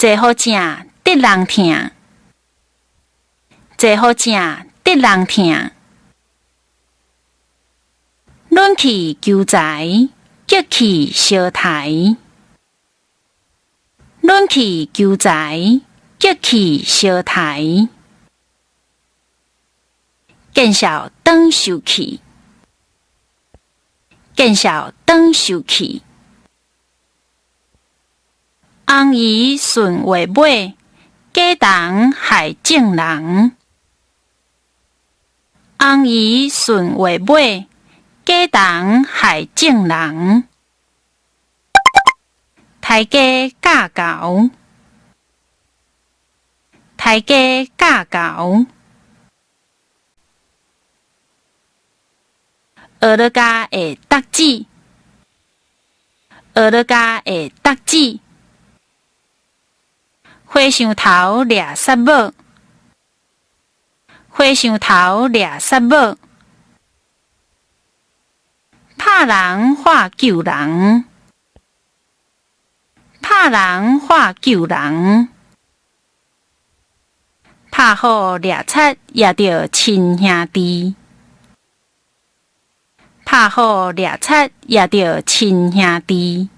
坐予正，得人疼。坐予正，得人疼。忍氣求財，激氣相刣。忍氣求財，激氣相刣。見笑轉受氣，見笑轉受氣。紅魚順話尾，假人害正人。紅魚順話尾，假人害正人。刣雞教猴，刣雞教猴。學落跤會觸子，學落跤會觸子。和尚頭掠虱母，和尚頭掠虱母。拍人喊救人，拍人喊救人。拍虎掠賊攑著親兄弟，拍虎掠賊攑著親兄弟。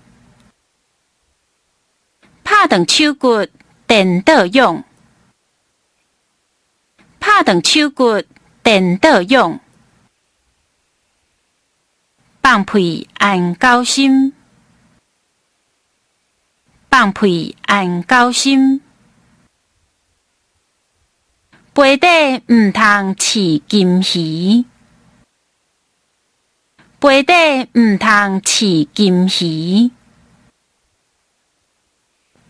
拍斷手骨顛倒勇，拍斷手骨顛倒勇。放屁安狗心，放屁安狗心。杯底毋通飼金魚，杯底毋通飼金魚。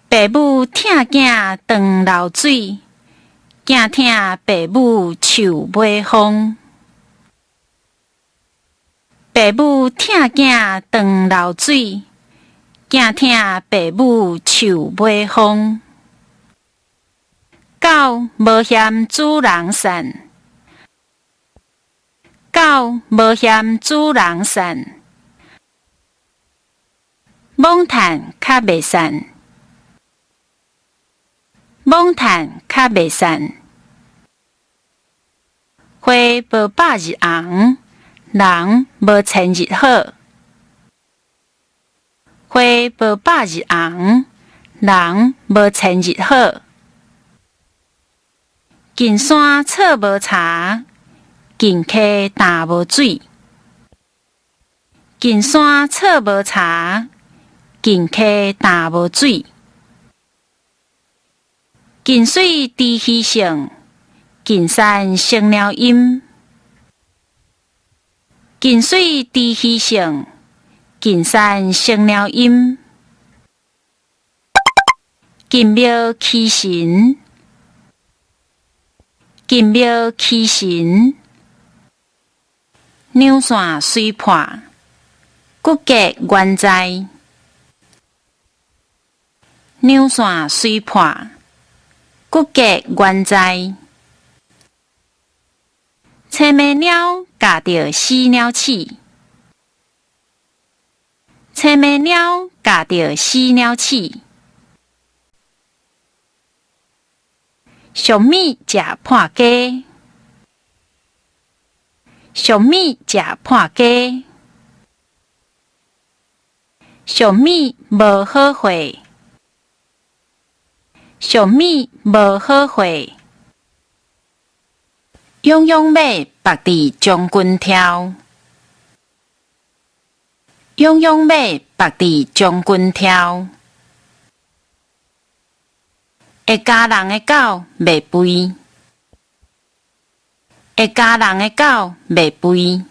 爸母疼囝當流水，囝疼爸母樹尾風。爸母疼囝當流水，囝疼爸母樹尾風。狗無嫌主人散，狗無嫌主人散。罔趁較袂散，罔趁較袂散。花無百日紅，人無千日好。花無百日紅，人無千日好。近山草無柴，近溪澹無水。近山草無柴，近溪澹無水。近水知魚性，近山生鳥音。近水知魚性，近山生鳥音。近廟欺神，近廟欺神。兩線隨破，骨骼原在。兩線隨破，骨骼原在。青暝貓咬著死鳥鼠，青暝貓咬著死鳥鼠。俗物食破雞，俗物食破雞。俗物無好貨，俗物無好貨。勇勇馬縛佇將軍柱，勇勇馬縛佇將軍柱。會咬人的狗袂肥，會咬人的狗袂肥。